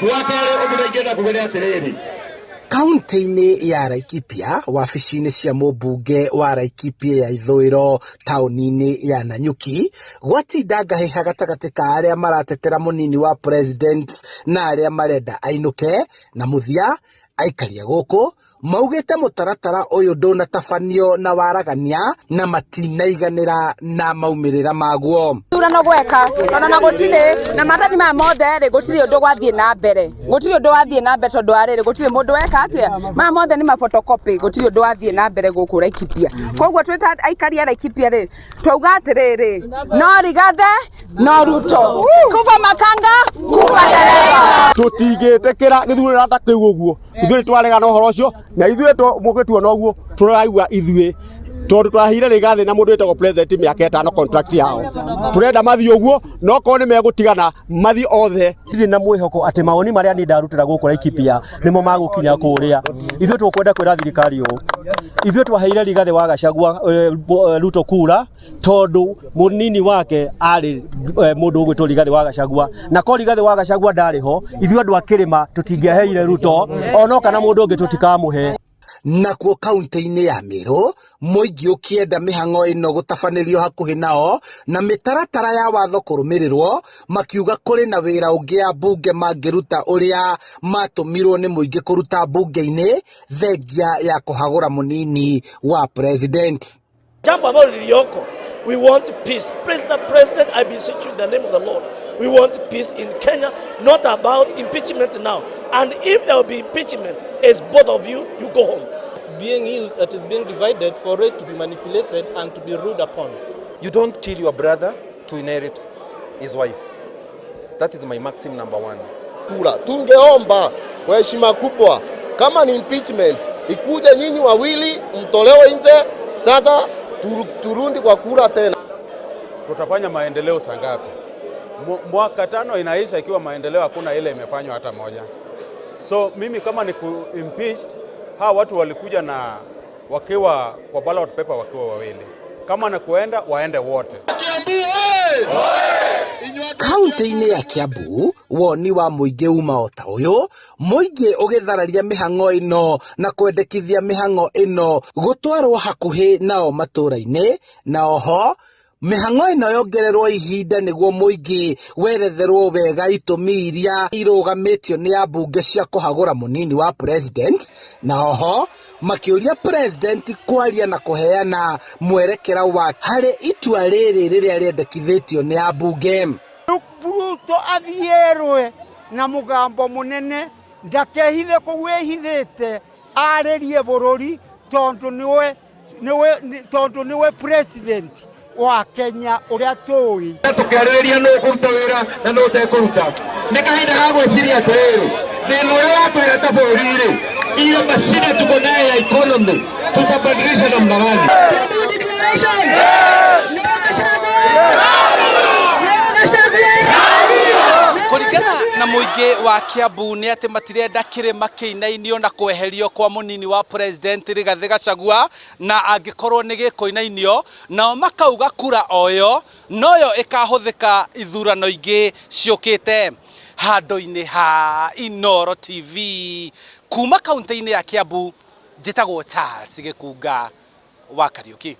Wa kerĩ, ũndũ ũrĩa ingĩenda kuga nĩ atĩrĩrĩ, Kaunti-inĩ ya Laikipia, wabici-inĩ cia mũmbunge wa Laikipia ya ithũĩro taũni-inĩ ya Nanyuki, gwatinda ngahĩha gatagatĩ ka arĩa maratetera mũnini wa president na arĩa marenda ainũke, na mũthia aikaria gũkũ maugĩte mũtaratara ũyũ ndũnatabanio na waragania na matinaiganĩra na maumĩrĩra maguo. Thurano gweka tondũ na gũtirĩ na maratathi maya mothe rĩ, gũtirĩ ũndũ gwathiĩ na mbere, gũtirĩ ũndũ wathiĩ na mbere tondũ wa rĩrĩ, gũtirĩ mũndũ weka atĩa, maya mothe nĩ ma photocopy, gũtirĩ ũndũ wathiĩ na mbere gũkũ Laikipia. Koguo twĩ ta aikari a Laikipia rĩ, twauga atĩrĩrĩ, no Rigathi no Ruto, kufa makanga kufa dereva. Tũtingĩtĩkĩra gĩthurano ta kĩu ũguo. Ithuĩ nĩ twaregana ũhoro ũcio, na ithuĩ mũgĩtuona ũguo tũraigua ithuĩ tondũ twaheire Rigathĩ na mũndũ wĩtagwo president mĩaka ĩtano contract yao. Tũrenda mathiĩ ũguo, no korwo nĩ megũtigana mathiĩ othe. Ndirĩ na mwĩhoko atĩ mawoni marĩa niĩ ndarutĩra gũkũ Laikipia nĩmo magũkinya kũrĩa. Ithuĩ tũkwenda kwĩra thirikari ũũ, ithuĩ twaheire Rigathĩ wa Gachagua Ruto kura tondũ mũnini wake arĩ mũndũ ũgwĩtwo Rigathĩ wa Gachagua, na ko Rigathĩ wa Gachagua ndarĩ ho, ithuĩ andũ a kĩrĩma tũtingĩaheire Ruto ono kana mũndũ ũngĩ tũtikamũhe. Nakuo kaunti-inĩ ya Meru, mũingĩ ũkĩenda mĩhang'o ĩno gũtabanĩrio hakuhĩ nao na mĩtaratara ya watho kũrũmĩrĩrwo, makiuga kũrĩ na wĩra ũngĩ ambunge mangĩruta ũrĩa matũmirwo nĩ mũingĩ kũruta mbunge-inĩ thengia ya kũhagũra mũnini wa president. Jambo ambalo lilioko, we want peace. President, President, I beseech you in the name of the Lord. We want peace in Kenya, not about impeachment now. And if there will be impeachment, it's both of you, you go home. Being used, it is being divided for it to be manipulated and to be ruled upon. You don't kill your brother to inherit his wife. That is my maxim number one. Kura tungeomba kwa heshima kubwa, kama ni impeachment ikuje, nyinyi wawili mtolewe nje, sasa turundi kwa kura tena. Tutafanya maendeleo saa ngapi? Mwaka 5 inaisha ikiwa maendeleo hakuna ile imefanywa hata moja. So mimi kama ni ku-impeached, hawa watu walikuja na wakiwa kwa ballot paper wakiwa wawili. Kama ni kuenda, waende wote. Kaunti-inĩ ya Kiambu, woni wa mũingĩ uma o ta ũyũ, mũingĩ ũgĩthararia mĩhang'o ĩno na kwendekithia mĩhang'o ĩno gũtwarwo hakuhĩ nao matũũra-inĩ, na oho mĩhang'o ĩno yongererwo ihinda nĩguo mũingĩ weretherwo wega itũmi iria irũgamĩtio nĩ ambunge cia kũhagũra mũnini wa president, na oho makĩũria president kwaria na kũheana mwerekera wa harĩ itua rĩrĩ rĩrĩa rĩendekithĩtio nĩ ambunge. Ruto athiĩ na mũgambo mũnene, ndakehithe kũu ehithĩte, arĩrie bũrũri tondũ nĩwe president wa Kenya ũrĩa tũĩ. Tũkĩarĩrĩria nũ ũkũruta wĩra na nũ ũtekũruta. Nĩ kahinda ga gwĩciria atĩrĩrĩ, thĩna ũrĩa watũheta bũrũri-rĩ, ile mashine tuko nayo ya economy tutabadilisha namna gani? Declaration. No Gachagua. No Gachagua. Kũringana na mũingĩ wa Kiambu nĩ atĩ matirenda kĩrĩma kĩinainio na kweherio kwa mũnini wa president Rigathĩ Gachagua, na angĩkorwo nĩ gĩkũinainio, nao makauga kura oyo noyo ĩkahũthĩka ithurano ingĩ ciũkĩte. Handũ-inĩ ha Inooro TV kuma kaunti-inĩ ya Kiambu, njĩtagwo Charles Gĩkunga wa Kariũki.